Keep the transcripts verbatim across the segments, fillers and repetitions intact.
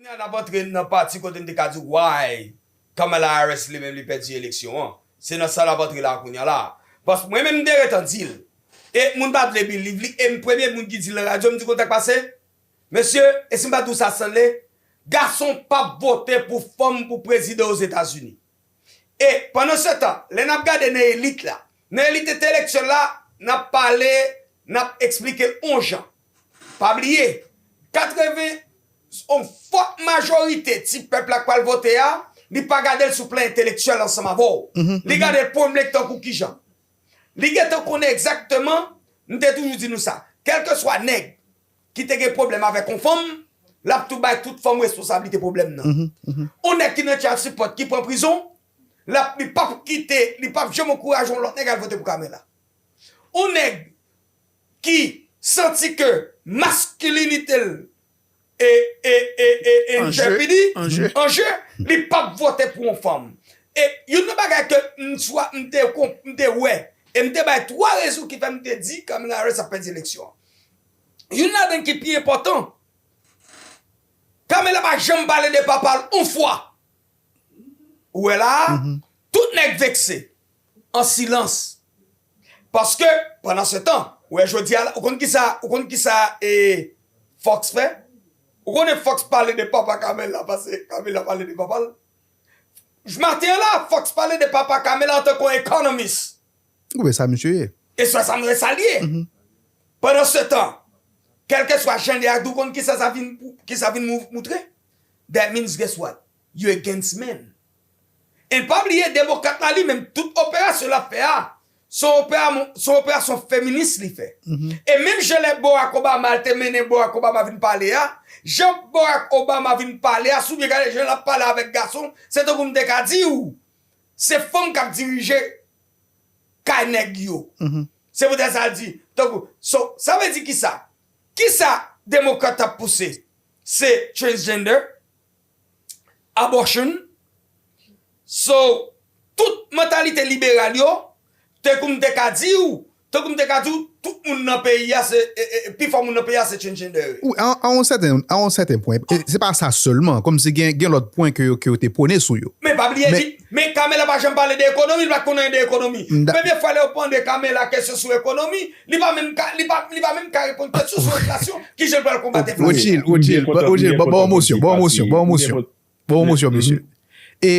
N ap antre nan pati kote m te ka di w why Kamala Harris li menm li pèdi eleksyon an. Se nan sa n ap antre la kounye a la. Paske mwen menm m te gentan di l. E moun pa t vle believe li. E m premye moun ki di l nan radyo, m di kontak pase. Mesye, e si m pa di w sa Stanley? Gason p ap vote pou fanm pou prezidan Ozetazini. E pandan se tan, lè n ap gade nan elit la, nan elit entelektyèl la, n ap pale, n ap eksplike l on jan. Pa bliye, katreven, on fòt majorite ti pèp la k pral vote a, li pa gade l sou plan entelektyèl ansanm avè w. Li gade l pwoblèm tankou kijan. Li gentan konnen egzakteman, m te toujou di nou sa, kèlkeswa nèg ki te gen pwoblèm avèk on fanm, l ap tou bay tout fanm responsablite pwoblèm nan. On nèg ki nan child support ki pran prizon, l ap, li p ap kite, li p ap janm ankouraje on lòt nèg al vote pou Kamala. On nèg ki santi ke maskilinite l e, e, e, e, e in jeopardy, an jeu, li p ap vote pou yon fanm. E youn nan bagay ke m swa m te, m te wè, e m te bay twa rezon ki fè m te di Kamala Harris ap pèdi eleksyon an. Youn ladan ki pi enpòtan, Kamala pa janm pale de papa l on fwa. Ou wè la a, tout nèg vekse, an silans. Paske, pandan se tan, ou wè jodi a la, ou konn kisa, ou konn kisa e Fox fè? Ou konnen Fox pale de papa Kamala, pase Kamala pale de papa l. Maten an la, Fox pale de papa Kamala antanke yon economist. Ou wè sa misye ye. E sa, sa m wè sa l ye. Pandan se tan, kèlkeswa jan li a, ou konn kisa sa vin, kisa vin mou-, moutre? That means, guess what? You against men. E pa bliye, demokrat la li menm, tout operasyon l ap fè a, se yon opera-, se yon operasyon feminis li fè. E menm jan lè Barack Obama, l te mennen Barack Obama vin pale a, jan Barack Obama vin pale a, si w byen gade jan l ap pale avèk gason, se tankou m te ka di w, se fanm k ap dirije kay nèg yo. Se poutèt sa l di, tankou, so, sa vle di kisa? Kisa demokrat ap pouse? Se transgender, abortion. So, tout mantalite liberal yo, tankou m te ka di w, tankou m te ka di w, tout moun nan peyi a se, e, e, e, pifò moun nan peyi a se transgender yo ye. Wi, a, a yon sèten, a yon sèten pwen. E se pa sa sèlman, kòmsi gen, gen lòt pwen ke yo, ke yo te pwone sou yo. Men pa bliye, men, men Kamala pa janm pale de ekonomi, li pa t konn anyen de ekonomi. Premye fwa lè yo mande Kamala kesyon sou ekonomi, li pa menm ka, li pa, li pa menm ka reponn kesyon sou enflasyon, kijan l pral konbat enflasyon. Rothschild, Rothshild, Rothshild, ba, ba w mosyon, ba w mosyon, ba w mosyon. Ba w mosyon, mesye. E,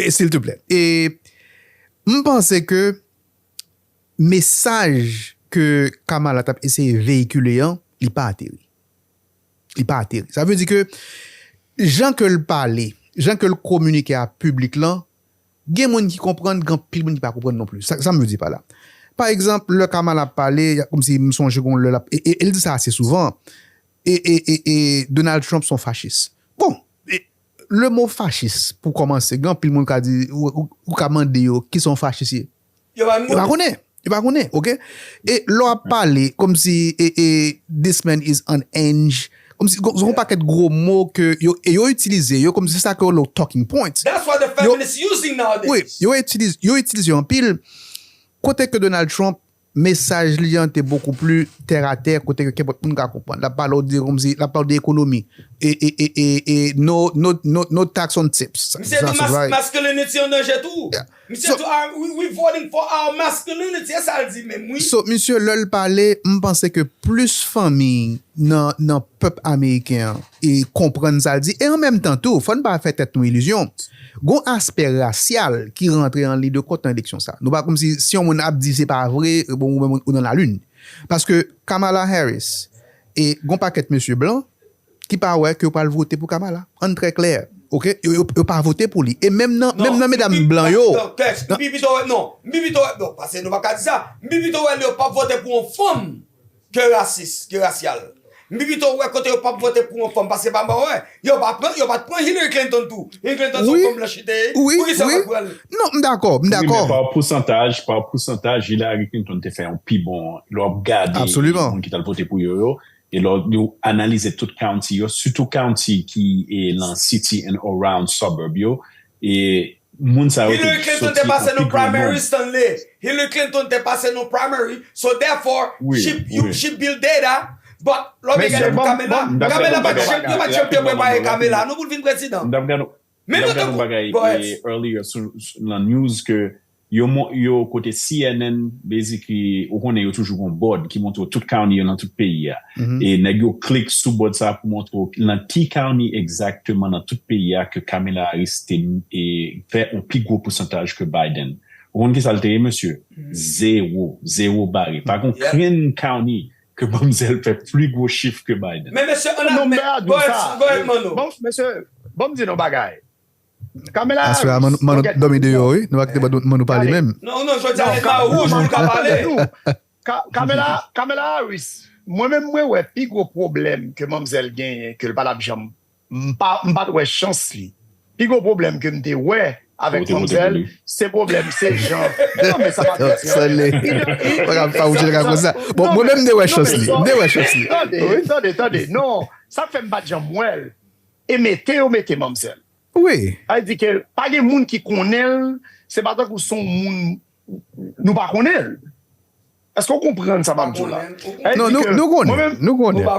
e, silteplè. E m panse ke mesaj ke Kamala t ap eseye veyikile an, li pa ateri. Li pa ateri. Sa vle di ke jan ke l pale, jan ke l kominike a piblik lan, gen moun ki konprann, gen anpil moun ki pa konprann non plis. Sa, sa m vle di pa la. Pa egzanp, lè Kamala ap pale, y a, kòmsi m sonje gon lè l ap, e, e, e l di sa ase souvan, e, e, e, e Donald Trump se yon fachis. Bon, e, le mo fachis, pou kòmanse, gen anpil moun ka di, ou, ou, ou ka mande yo, kisa yon fachis ye? Yo pa menm konnen. Yo pa konnen. Yo pa konnen, oke? E lè w ap pale, kòmsi, e, e, this man is unhinged, kòmsi, gon, gon pakèt gwo mo ke yo, e yo itilize yo, kòmsi se sa ke yo rele talking points. That's what the feminists using nowadays. Wi, yo itilize, yo itilize yo anpil. Kote ke Donald Trump, mesaj li an te beaucoup plus terre à terre, kote ke kenpòt moun ka konprann. L ap pale w de, kòmsi, l ap pale w de ekonomi. E, e, e, e, e no, no, no, no tax on tips. Misye di mas-, masculinity an danje tou. Misye di, "Ah, we, we voting for our masculinity." E sa l di menm, wi. So, misye, lè l pale, m panse ke plis fanmi nan, nan pèp ameriken an e konprann sa l di. E an menm tan tou, fò n pa fè tèt nou ilizyon. Gon aspè rasyal ki rantre an liy de kont nan eleksyon sa. Nou pa kòmsi si yon moun ap di se pa vre, bon, ou menm ou nan lalin. Paske Kamala Harris e gon pakèt mesye blan ki pa wè ke yo pral vote pou Kamala. Ann trè klè. Oke? Yo, yo, yo pa vote pou li. E menm nan, menm nan medam blan yo. M pi pito wè, non. M pi pito wè, non, paske nou pa ka di sa. M pi pito wè yo p ap vote pou yon fanm ke rasis, ke rasyal. M pi pito wè kote yo p ap vote pou yon fanm, paske pa mwen wè, yo pa pran, yo pa t pran Hillary Clinton tou. Hillary Clinton se yon fanm blanch li te ye. Poukisa yo pa t pran li? Non, m dakò, m dakò. Wi, men pa pousantaj, pa pousantaj, Hillary Clinton te fè yon pi bon, lè w ap gade moun ki t al vote pou yo yo, e lè w analize tout county yo, sitou county ki e nan city and around suburb yo, e moun sa yo te soti an pi gwo nonb. Hillary Clinton te pase nan primary, Stanley. Hillary Clinton te pase nan primary. So therefore, she, you, she build data But lè w te gade pou Kamela, Kamela pa t janm, yo pa t janm te prepare Kamela non pou l vin prezidan. Men mwen tankou, bagay earlier sou, sou nan news ke yo, yo kote C N N, basically, ou konnen yo toujou gon board ki montre w tout county yo nan tout peyi a. E nèg yo klik sou board sa pou montre w nan ki county egzakteman nan tout peyi a ke Kamala Harris te e, fè yon pi gwo pousantaj ke Biden. Ou konn ki sa l te ye, mesye? Zewo. Zewo bare. Pa gon krenn county ke manmzèl fè pli gwo chif ke Biden. Men mesye, ann admèt, go ahead, Manno. Bon, mesye, bon m di nou bagay. Kamala Harris. Aswè a, Manno dòmi deyò, wi. Nou pa kite Manno pale menm. Non, non, jodi a, lèt la wouj pou l ka pale. Kamala, Kamala Harris, mwen menm, mwen wè pi gwo pwoblèm ke manmzèl genyen, ke l pa t ap janm, m pa, m pa t wè chans li. Pi gwo pwoblèm ke m te wè avèk manmzèl, se pwoblèm, se jan. Non, men sa pa fèt. Bon, mwen menm, m te wè chans li. M te wè chans li. Tande, tande, tande. Non, sa k fè m pa t janm wè l. E mete yo mete manmzèl. Wi. Sa vle di ke pa gen moun ki konnen l, se pa tankou se yon moun nou pa konnen l. Èske w konprann sa m ap di w la? Non, nou konnen, nou konnen. Bon,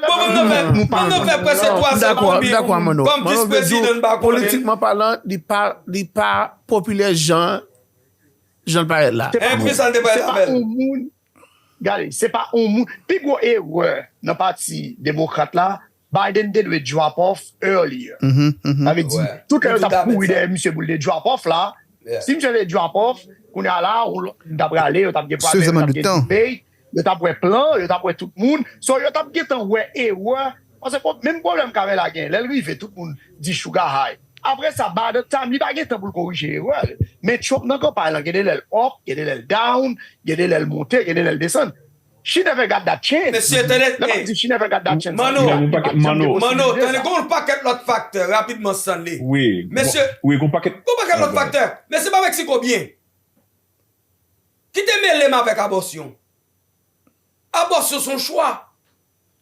mwen fè prèske twa segonn kòm vis prezidan, m pa konnen. Politikman palan, li pa, li pa popilè jan, jan l parèt la. E ki sa l te parèt avè l? Gade, se pa yon moun. Pi gwo erè nan pati demokrat la, Biden te dwe drop off earlier. Sa vle di, tout lè yo t ap kouri dèyè misye pou l te drop off la, si misye te drop off, kounye a la, m t ap rale, yo t ap gen pwoblèm, yo t ap gen debate, yo t ap wè plan, yo t ap wè tout moun. So, yo t ap gentan wè erè. Paske menm pwoblèm Kamala gen, lè l rive, tout moun di sugar high. Apre sa, by the time, li pa gen tan pou l korije erè l. Men Trump nan kanpay lan, gen de lè l up, gen de lè l down, gen de lè l monte, gen de lè l desann. She never got that chance. Mesye, tande, lè m ap di she never got that chance, Manno, Manno, tande, gon pakèt lòt faktè, rapidman, Stanley. Wi, mesye, wi, gon pakèt, gon pakèt lòt faktè. Mesye, ba Mexico byen. Kite mele m avèk abòsyon. Abòsyon se yon chwa.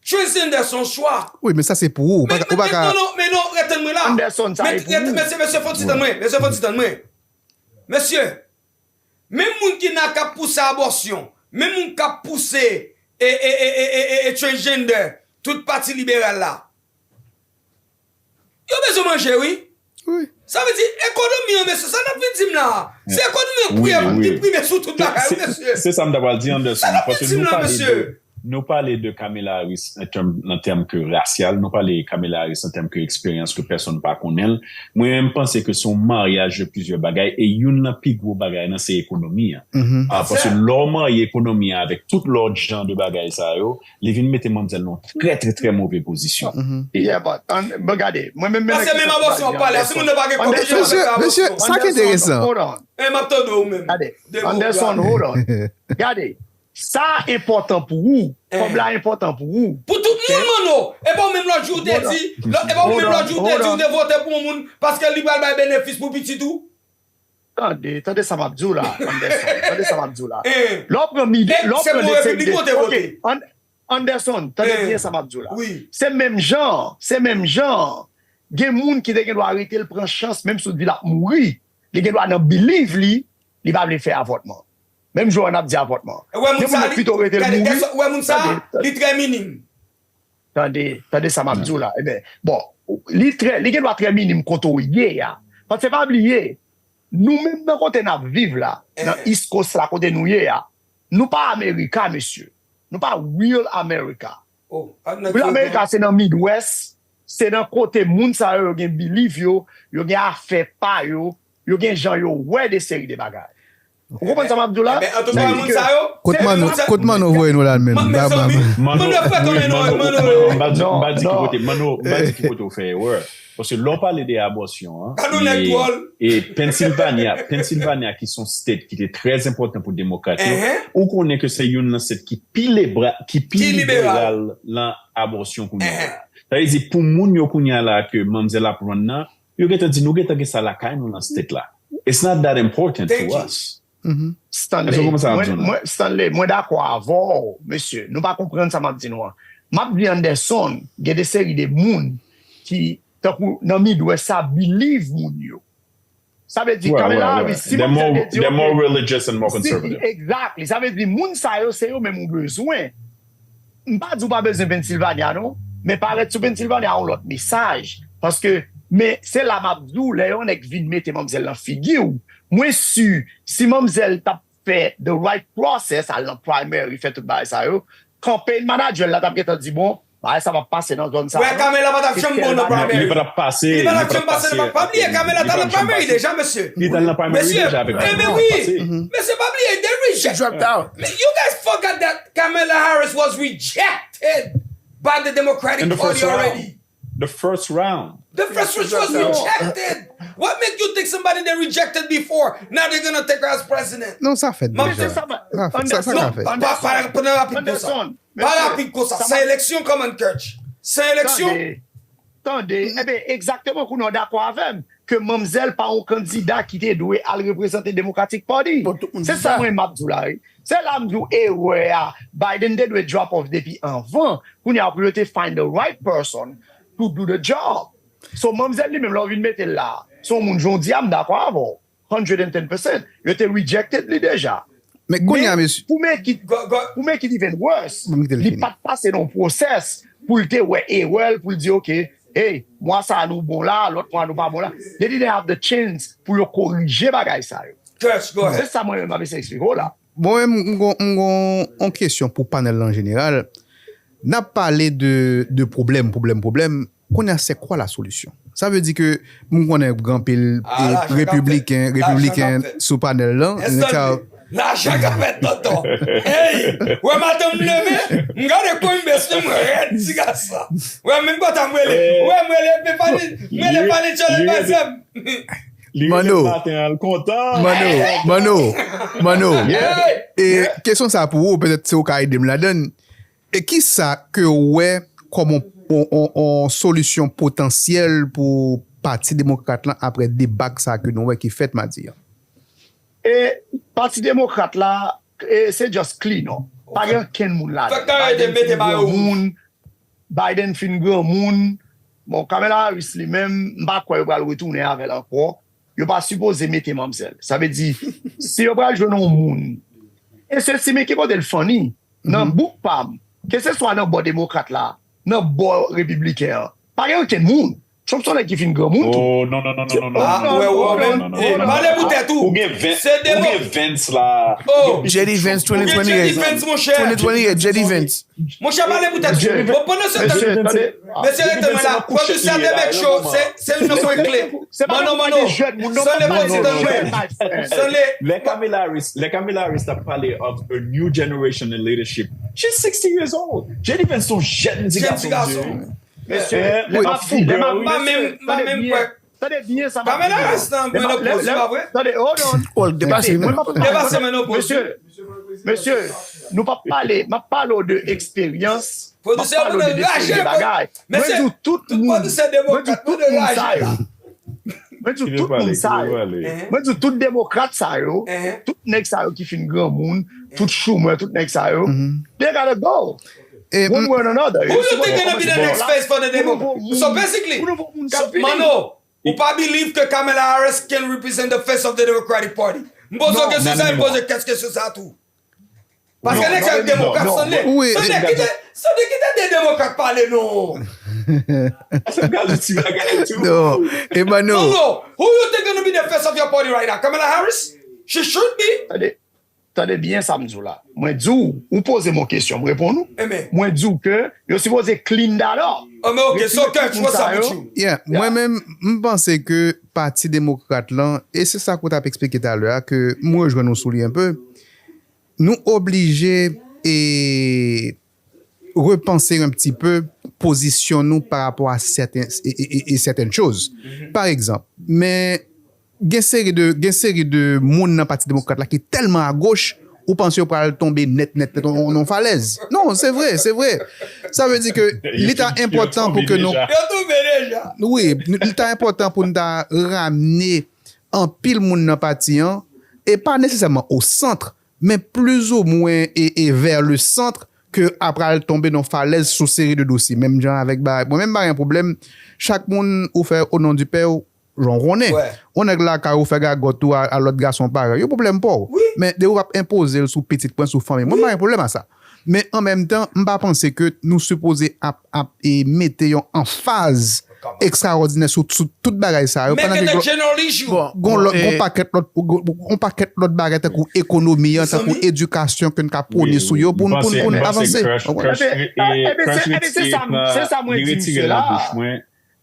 Transgender se yon chwa. Wi, men sa se pou ou. Ou pa ka. Non, non, men non, rete tann mwen la. Anderson, sa e pou ou. Mesye, mesye, fò ti tann mwen. Mesye, fò ti tann mwen. Mesye, menm moun ki nan k ap pouse abòsyon, menm moun k ap pouse e, e, e, e, e, e transgender, tout pati liberal la, yo bezwen manje, wi. Sa vle di, ekonomi an, mesye, sa n ap vin di m la a, se ekonomi an ki prime sou tout bagay, wi, mesye. Se sa m ta pral di, Anderson, paske nou pale de, nou pale de Kamala Harris an tèm, an tèm ke rasyal, nou pale Kamala Harris an tèm ke eksperyans ke pèsonn pa konnen l. Mwen menm, m panse ke se yon maryaj de plizyè bagay, e youn nan pi gwo bagay lan, se ekonomi an. Paske lè w marye ekonomi an avèk tout lòt jan de bagay sa yo, li vin mete manmzèl nan yon trè, trè, trè move pozisyon. Yeah, but, bon, gade, mwen menm, men... Paske menm abòsyon w ap pale a, si moun nan pa gen kòb, li ap fè abòsyon. Mesye, sa ki enteresan. Hold on. E m ap tande w menm. Gade, Anderson, hold on. Gade, sa enpòtan pou ou, kòb la enpòtan pou ou. Pou tout moun, Manno. E pa w menm lòt jou w te di, e pa w menm lòt jou w te di w te vote pou yon moun paske li pral bay benefis pou pitit ou? Tande, tande sa m ap di w la, Anderson. Tande sa m ap di w la. Lè w pran mil, lè w pran de seri de... Ok, Anderson, tande byen sa m ap di w la. Se menm jan, se menm jan, gen moun ki te gen dwa rete l pran chans, menm si w di l ap mouri, li gen dwa nan believe li, li pa vle fè avòtman. Menm jan n ap di avòtman. Gen moun yo pito rete l mouri. Ou wè moun sa, li trè minim. Tande, tande sa m ap di w la. Ebyen, bon, li trè, li gen dwa trè minim kote w ye a. Paske pa bliye, nou menm nan kote n ap viv la, nan East Coast la kote nou ye a, nou pa America, mesye. Nou pa real America. Real America se nan Midwest, se nan kote moun sa yo, yo gen believe yo, yo gen afè pa yo, yo gen jan yo wè de seri de bagay. Ou konprann sa m ap di w la? Sa vle di ke... Kot Manno, kot Manno voye nou la menm? Manno fè tonbe non, Manno. M pa di ki kote, Manno, m pa di ki kote w fè erè. Paske lè w pale de abòsyon an, e Pennsylvania, Pennsylvania ki se yon state ki te trè enpòtan pou demokrat yo, ou konnen ke se youn nan state ki pi libra, ki pi liberal lan abòsyon kounye a la. Sa vle di pou moun yo kounye a la ke manmzèl ap rann nan, yo gentan di nou gentan gen sa lakay nou nan state la. It's not that important to us. Stanley, mwen, mwen, Stanley, mwen dakò avè w, mesye. Nou pa konprann sa m ap di nou an. M ap di Anderson, gen de seri de moun ki, tankou nan Midwest sa, believe moun yo. Sa vle di, Kamala Harris, si manmzèl te di, ok, exactly. Sa vle di, moun sa yo, se yo menm ou bezwen. M pa di w pa bezwen Pennsylvania non, men parèt sou Pennsylvania a yon lòt mesaj. Paske, men se la m ap di w, lè yon nèg vin mete manmzèl nan figi w, mwen si, si manmzèl t ap fè the right process, al nan primary, fè tout bagay sa yo, campaign manager la t ap gentan di, bon, bagay sa p ap pase nan zòn sa. Wè, Kamela pa t ap janm bon nan primary. Li pa t ap pase. Li pa t ap janm pase nan primary. Pa bliye, Kamela t al nan primary deja, mesye. Li t al nan primary deja avèk. Mesye, pa bliye, they reject. She dropped out. You guys forgot that Kamala Harris was rejected by the Democratic Party already. The first round. The first round was rejected. What make you think somebody they rejected before, now they're gonna take her as president? Non, sa fèt deja. Sa fèt, sa, sa ka fèt. Pa, pa, pa rapid konsa. Pa rapid konsa. Sa eleksyon, Common Church. Sa eleksyon. Tande, tande. Ebyen, egzakteman, kounye a w dakò avè m ke manmzèl pa yon kandida ki te dwe al reprezante Democratic Party. Se sa mwen m ap di w la, wi. Se la m di w erè a. Biden te dwe drop off depi anvan. Kounye a pou yo te find the right person to do the job. So, manmzèl li menm, lè w vin mete l la, se yon moun, jodi a, m dakò avè w. Hundred and ten percent. Yo te rejected li deja. Men kounye a, mesye. Pou make it, pou make it even worse, li pa t pase nan yon process pou l te wè erè l, pou l di, ok, hey, mwa sa a nou bon la, lòt mwa nou pa bon la. They didn't have the chance pou yo korije bagay sa yo. Se sa mwen menm m ap eseye eksplike w la. Mwen menm, m gon, m gon yon kesyon pou panèl la an jeneral. N ap pale de, de pwoblèm, pwoblèm, pwoblèm. Kounye a, c'est quoi la solution? Sa vle di ke m konnen gen anpil repibliken, repibliken sou panèl la. Lajan k ap fèt, tonton. Ey, wè maten m leve, m gade Coinbase, mwen rèd, ti gason. Wè, menm kontan m rele. Wè, m rele, m rele, m rele pale tchòlè, pase m. Li rete maten an, l kontan. Manno, Manno, Manno. E kesyon sa pou ou, petèt se ou ka ede m ladan l. E kisa ke w wè kòm on, on, on, on solisyon potansyèl pou Pati Demokrat lan apre debak sa ke nou wè ki fèt madi a? E Pati Demokrat la, e se just clean up. Pa gen okenn moun ladan. Fòk ta rete mete mayo wouj. Biden fin granmoun. Bon, Kamala Harris li menm, m pa kwè yo pral retounen avè l ankò. Yo pa sipoze mete manmzèl. Sa vle di, si yo pral jwenn yon moun, e se si men ki kote l funny, nan bouk pa m, keseswa nan bò demokrat la, nan bò repibliken an, pa gen okenn moun. Trump se yon nèg ki fin granmoun tou. Oh, non, non, non, non, non, non. Ah, wè, wè, men, eh, pale pou tèt ou. Ou gen Vance, ou gen Vance la. Oh. J D Vance twenty twenty-eight. Ou gen J D Vance, monchè. Twenty twenty-eight, J D Vance. Monchè, pale pou tèt ou. Bon, pandan se tan, mesye, rete mwen la. Pwodisè de Bèk Show, se, se youn nan pwen kle. Manno, Manno. Sanle pa ti tan jwe. Sanle. Lè Kamala Harris, lè Kamala Harris t ap pale of a new generation in leadership, she's sixty years old. J D Vance se yon jèn ti gason. Mesye, lè m ap di, lè m ap, pa menm, pa menm kwè. Tande byen sa m ap di la. Kamala Harris nan menopòz, se pa vre? Tande, hold on. Oh, l depase menopòz. Depase menopòz. Mesye, mesye, nou p ap pale, m ap pale w de eksperyans, m ap pale w de, de seri de bagay. Mwen di w tout moun, mwen di w tout moun sa yo. Mwen di w tout moun sa yo. Mwen di w tout demokrat sa yo, tout nèg sa yo ki fin granmoun, tout Schumer, tout nèg sa yo, they gotta go. One way or another. Who you think gonna be the next face for the Democrats? So basically, Manno, ou pa believe ke Kamala Harris can represent the face of the Democratic Party? M poze w kesyon sa, m poze kèk kesyon sa tou. Paske nèg sa yo demokrat, sanble, sanble kite, sanble kite de demokrat pale non. Non, Emmanuel. Manno, who you think gonna be the face of your party right now? Kamala Harris? She should be. Tande byen sa m di w la. Mwen di w, ou poze m yon kesyon, m reponn ou. Mwen di w ke yo sipoze clean that up. Oh, men ok, so Kurt, what's up with you? Yeah, mwen menm, m panse ke Pati Demokrat lan, e se sa ke w t ap eksplike talè a, ke m rejwenn ou sou li enpe, nou oblije e repanse yon ti pe pozisyon nou pa rapò a sèten, e, e, e, e sèten choz. Pa egzanp, men gen seri de, gen seri de moun nan Pati Demokrat la ki tèlman agoch, ou panse yo pral tonbe nèt, nèt, nèt, nan yon falèz. Non, se vre, se vre. Sa vle di ke li ta enpòtan pou ke nou... Yo tonbe deja. Wi, li ta enpòtan pou nou ta ramne anpil moun nan pati an, e pa nesesèman o sant, men plizoumwen e, e vers le centre, ke ap pral tonbe nan falèz sou seri de dosye. Menm jan avèk bagay. Mwen menm pa gen pwoblèm. Chak moun ou fè o non di pè w, jan w konnen. Yon nèg lakay ou fè gagòt ou a, a lòt gason parèy. Yo pwoblèm pa w. Men depi w ap enpoze l sou pitit mwen, sou fanmi mwen, pa gen pwoblèm a sa. Men an menm tan, m pa panse ke nou sipoze ap, ap e mete yon anfaz ekstraòdinè sou, sou tout bagay sa yo. Pandan ke gon lòt, gon pakèt lòt, gon, gon pakèt lòt bagay tankou ekonomi an, tankou edikasyon ke n ka pwone sou yo pou n, pou n, pou n avanse. Ebyen, se sa mwen di, misye la.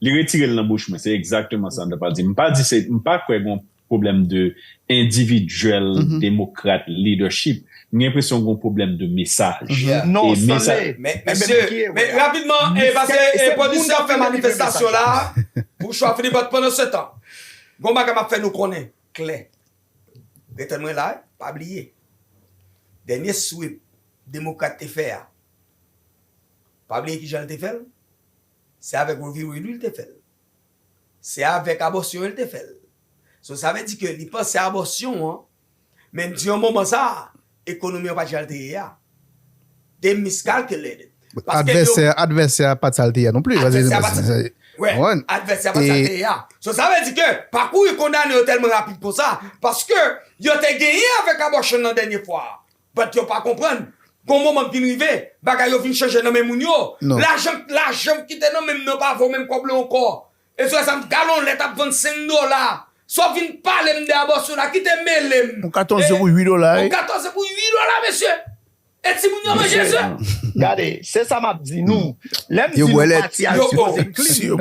Li retire l nan bouch mwen. Se egzakteman sa m t ap di. M pa di se, m pa kwè gon pwoblèm de endividyèl demokrat leadership. M gen enpresyon gon pwoblèm de mesaj. Non, e mesaj. Men, mesye, men rapidman, e, paske, e, pwodisè ap fè manifestasyon la, Bouchwa Philippe, pandan se tan, gon bagay m ap fè nou konnen klè. Rete mwen la, pa bliye. Dènye sweep demokrat te fè a, pa bliye kijan l te fè l. Se avèk Roe v. Wade li te fè l. Se avèk abòsyon li te fè l. So, sa vle di ke li panse abòsyon an, men di yon moman sa, ekonomi an pa t jan l te ye a. They miscalculated. Paske yo Advèsè, advèsè a pa t sa l te ye a non pli. Advèsè a pa t sa, wè, advèsè a pa t sa l te ye a. So, sa vle di ke pa kouri kondane yo tèlman rapid konsa, paske yo te genyen avèk abòsyon nan dènye fwa a. But yo pa konprann. Gon moman k vin rive, bagay yo vin chanje nan men moun yo. Lajan, lajan ki te nan men m nan pa vo menm kòb la ankò. E sou sa m galon lèt ap vann senk dola. Sa w vin pale m de abòsyon la, kite mele m. Yon katòz pou uit dola, wi. Yon katòz pou uit dola, mesye. E timoun yo manje, mesye. Gade, se sa m ap di nou. Lè m di nou pati a sipoze klin.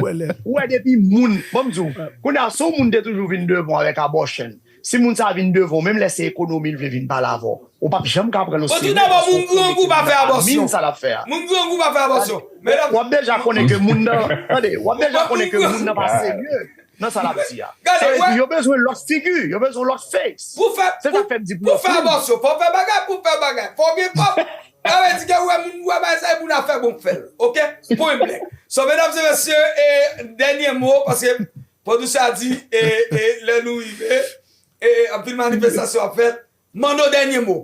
Ou wè depi moun, bon m di w, kounye a, si yon moun te toujou vin devan w avèk abòsyon, si moun sa a vin devan w, menm lè se ekonomi l vle vin pale avè w, ou p ap janm ka pran l o serye. Bon, tou dabò, moun grangou pa fè abòsyon. Moun grangou pa fè abòsyon. W ap deja konnen ke moun nan, tande, w ap deja konnen ke moun nan pa serye nan sa l ap di a. Sa vle di, yo bezwen lòt figi, yo bezwen lòt face. Se sa k fè m di pou yo klin. Pou fè abòsyon, fò w fè bagay, pou w fè bagay, fò w gen kòb. Sa vle di ke ou wè moun, ou wè bagay sa, e pou n a fè bon k fè l. Oke? Pwen blè. So, medam e mesye, e, dènye mo, paske pwodisè a di, e, e, lè nou rive, e, anpil manifestasyon ap fèt. Mano, dènye mo.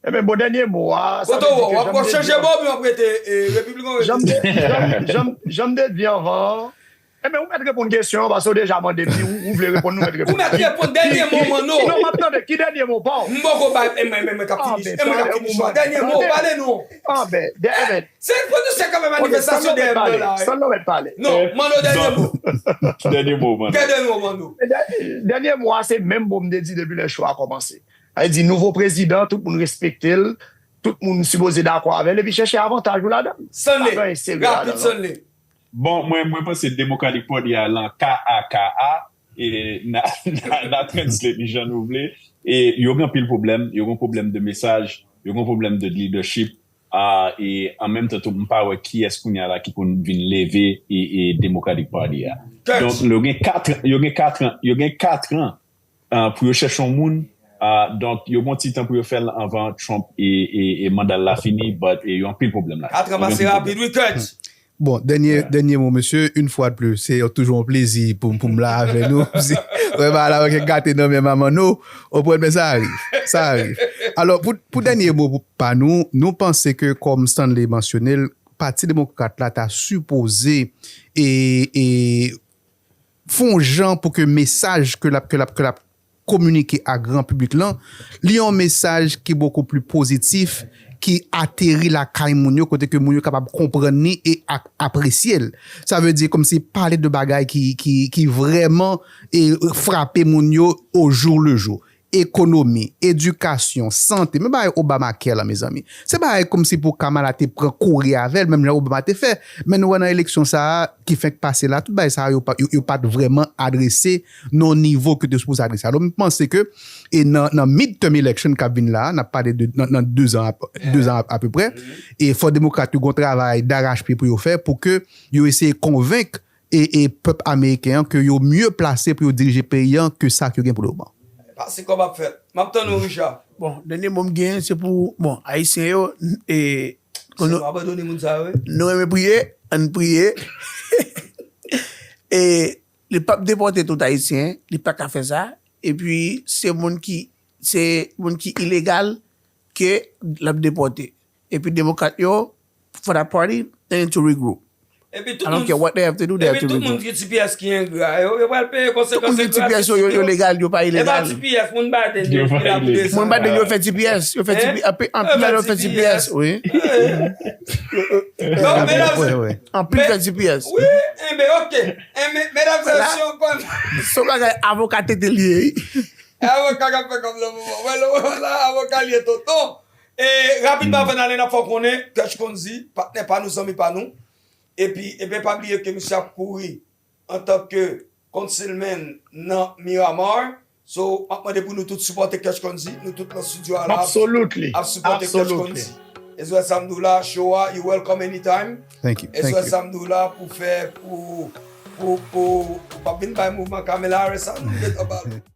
Ebyen, bon, dènye mo a, sa vle di ke jan m te di, w ap chanje bò oubyen w ap rete, e, repiblikan? Jan m te, jan m, jan m, jan m te di anvan an, ebyen, ou mèt reponn kesyon an, paske w deja mande m, ou, ou vle reponn, nou mèt reponn. Ou mèt reponn, dènye mo, Mano. Non, m ap tande, ki dènye mo pa w? M poko bay, e mwen, e mwen k ap fini, e mwen k ap fini cho a. Dènye mo, pale non. Anben, dè-, ebyen, Se pwodisè k ap fè manifestasyon dèyè m nan la, wi. San nou mèt pale. Non, Mano, dènye mo. Dènye mo, Mano. Dènye mo, Mano. Dè-, dènye mo a, se menm mo m te di depi lè cho a kòmanse. Sa vle di, nouvo prezidan, tout moun respekte l, tout moun sipoze dakò avè l, epi chèche avantaj ou ladan l. Sanle, rapid, Sanle. Bon, mwen, mwen panse Democratic Party a lan K A K A, e n a, n a, n a translate li jan nou vle. E yo gen anpil pwoblèm, yo gen pwoblèm de mesaj, yo gen pwoblèm de leadership, a, e an menm tan tou, m pa wè kiyès kounye a la ki konn vin leve e, e Democratic Party a. Donk, yo gen kat, yo gen kat an, yo gen kat an, a, pou yo chèche yon moun, a, donk, yo gen yon ti tan pou yo fè l anvan Trump e, e, e manda l la fini, but, e, yo anpil pwoblèm la. Kat an pase rapid, wi, Kurt. Bon, dènye, dènye mo, mesye, une fois de plus, se toujou yon plezi pou, pou m la avè nou. Wè, ba la, wè, kèk gate nan men manman nou. Ou konprann, men sa rive. Sa rive. Alò, pou, pou dènye mo pou, pa nou, nou panse ke, kòm Stanley mansyone l, Pati Demokrat la ta sipoze e, e fè yon jan pou ke mesaj ke l ap, ke l ap, ke l ap kominike a gran piblik lan, li yon mesaj ki bokou pli pozitif, ki ateri lakay moun yo, kote ke moun yo kapab konprann li e ak, apresye l. Sa vle di kòmsi pale de bagay ki, ki, ki vrèman e frape moun yo au jour le jour. Ekonomi, edikasyon, sante, men bagay Obamacare la, mezanmi. Se bagay kòmsi pou Kamala te pran kouri avè l, menm jan Obama te fè. Men nou wè nan eleksyon sa a, ki fenk pase la, tout bagay sa a, yo pa, yo, yo pa t vrèman adrese nan yon nivo ke te sipoze adrese. Alò, m panse ke, e nan, nan midterm election k ap vin la, n ap pale de, nan, nan de zan, de zan apeprè, e fò demokrat yo gen yon travay darachpye pou yo fè, pou ke yo eseye konvenk e, e pèp ameriken an ke yo mye plase pou yo dirije peyi an ke sa ke yo gen pou lemoman. Pase kòb ap fèt. M ap tann ou, Richard. Bon, dènye mo m gen, se pou, bon, Ayisyen yo, n-, e, nou, nou abandone moun sa yo, wi. Nou renmen priye, ann priye. E li p ap depòte tout Ayisyen, li pa ka fè sa. Epi, se moun ki, se moun ki ilegal ke l ap depòte. Epi, Demokrat yo, for that party, they need to regroup. Epi tout moun, epi tout moun ki T P S ki engra, yo, yo pral peye konsekans engra. Tout moun ki T P S yo, yo legal, yo pa ilegal. E pa T P S, moun Biden yo ki la pou desann. Moun Biden yo fè T P S, yo fè T P S, anpil yo fè T P S, wi. Anpil fè T P S. Wi, enben, ok. Enben, medam e mesye, se yon bagay avoka tete li ye. Avoka k ap fè kòb nan moman. Wè, lè w wè la, avoka li ye tonton. E rapidman, avan n ale, n ap fè w konnen, Kèch Konzi, patnè pa nou, zanmi pa nou. Epi, ebyen, pa bliye ke misye ap kouri antanke councilman nan Miramar. So, m ap mande pou nou tout sipòte Kèch Konzi. Nou tout nan studio a la ap sipòte Kèch Konzi. Ezra Samdoula, show a, you welcome anytime. Thank you. Ezra Samdoula pou fè, pou, pou, pou, pou p ap vin bay mouvman Kamala Harris sa, nou get about it.